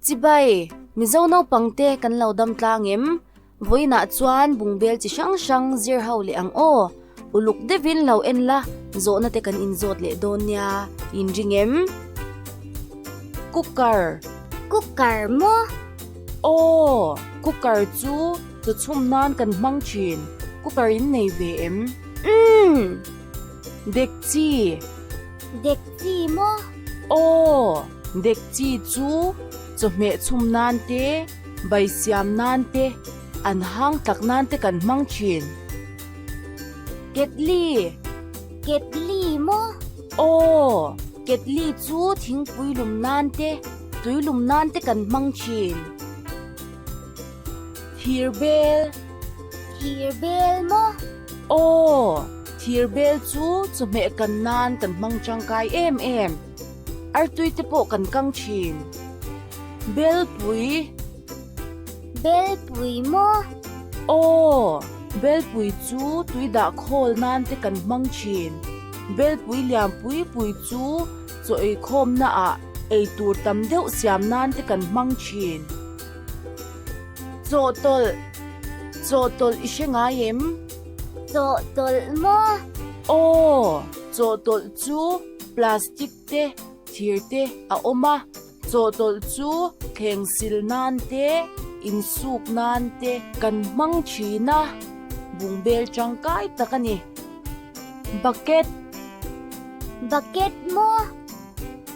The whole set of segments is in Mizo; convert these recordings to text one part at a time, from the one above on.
Chibai, Mizo naupangte kan lo dam tlang em? Vawiinah chuan bungbel chi hrang hrang zir ho leh ang aw. Uluk deuhin lo en la, zawhna te kan inzawt leh dawn nia, inring em? Cooker. Cooker maw? Aw, cooker chu chaw chhum nan kan hmang thin. Cooker in nei ve em? Umm. Dekchi. Dekchi maw? Aw, dekchi chu chawhmeh chhum nan te, bai siam nan te, an hang tlak nan te kan hmang thin. Ketli. Ketli maw? Aw, ketli chu thingpui lum nan te, tui lum nan te kan hmang thin. Thirbel. Thirbel maw? Aw, thirbel chu chawhmeh kan nan kan hmang tangkai em em. Artui te pawh kan kang thin. Belpui. Belpui maw? Aw, belpui chu tui dah khawl nan te kan hmang thin. Belpui lian pui pui chu chaw ei khawmna ah ei tur tam deuh siam nan te kan hmang thin. Chawhtawlh, chawhtawlh i hre ngai em? Chawhtawlh maw? Aw, chawhtawlh chu plastic te, thir te a awm a, chawhtawlh chu thleng sil nan te, insuk nan te kan hmang thin a, bungbel tangkai tak a ni. Bucket. Bucket maw?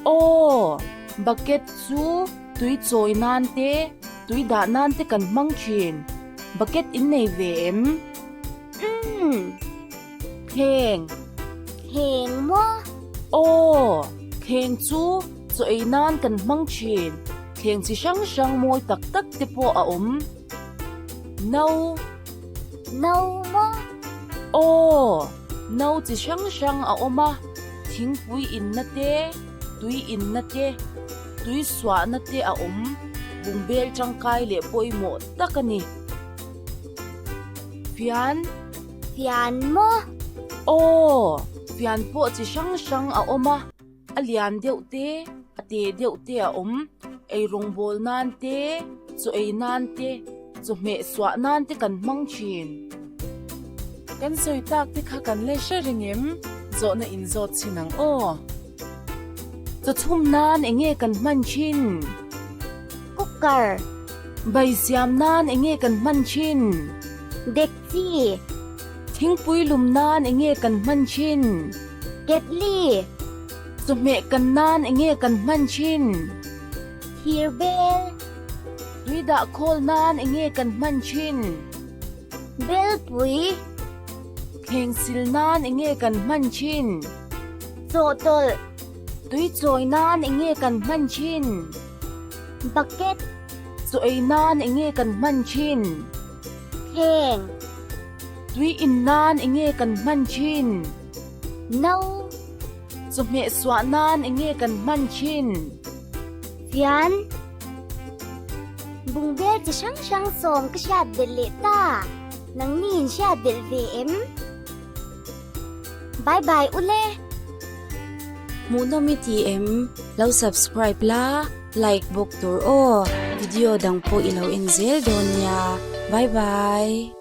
Aw, bucket chu tui chawi nan te, tui dah nan te kan hmang thin. Bucket in nei ve em? Umm. Thleng. Thleng maw? Aw, thleng chu chaw ei nan kan hmang thin. Thleng chi hrang hrang mawi tak tak te pawh a awm. No. No maw? Aw, no chi hrang hrang a awm a, thingpui inna te, tui inna te, tui suahna te a awm, bungbel tangkai leh pawimawh tak a ni. Fian. Fian maw? Aw, fian pawh chi hrang hrang a awm a, a lian deuh te, a te deuh te a awm. Eirawng bawl nan te, chaw ei nan te, chawhmeh suah nan te kan hmang thin. Kan sawi tak te kha kan le hre reng em? Zawhna inzawt chhin ang aw. Chaw chhum nan eng nge kan hman thin? Cooker. Bai siam nan eng nge kan hman thin? Dekchi. Thingpui lum nan eng nge kan hman thin? Ketli. Chawhmeh kan nan eng nge kan hman thin? Thirbel. Tui dah khawl nan eng nge kan hman thin? Belpui. Thleng sil nan eng nge kan hman thin? Chawhtawlh. Tui chawi nan eng nge kan hman thin? Bucket. Chaw ei nan eng nge kan hman thin? Thleng. Tui in nan eng nge kan hman thin? No. Chawhmeh suah nan eng nge kan hman thin? Fian. Bungbel chi hrang hrang sawm ka hriat belh leh ta. Nangni in hriat belh ve em? Bye bye ule. Hmuhnawm i ti em? Lo subscribe la, like bawk tur aw. Video dang pawh i lo en zel dawn nia. Bye bye.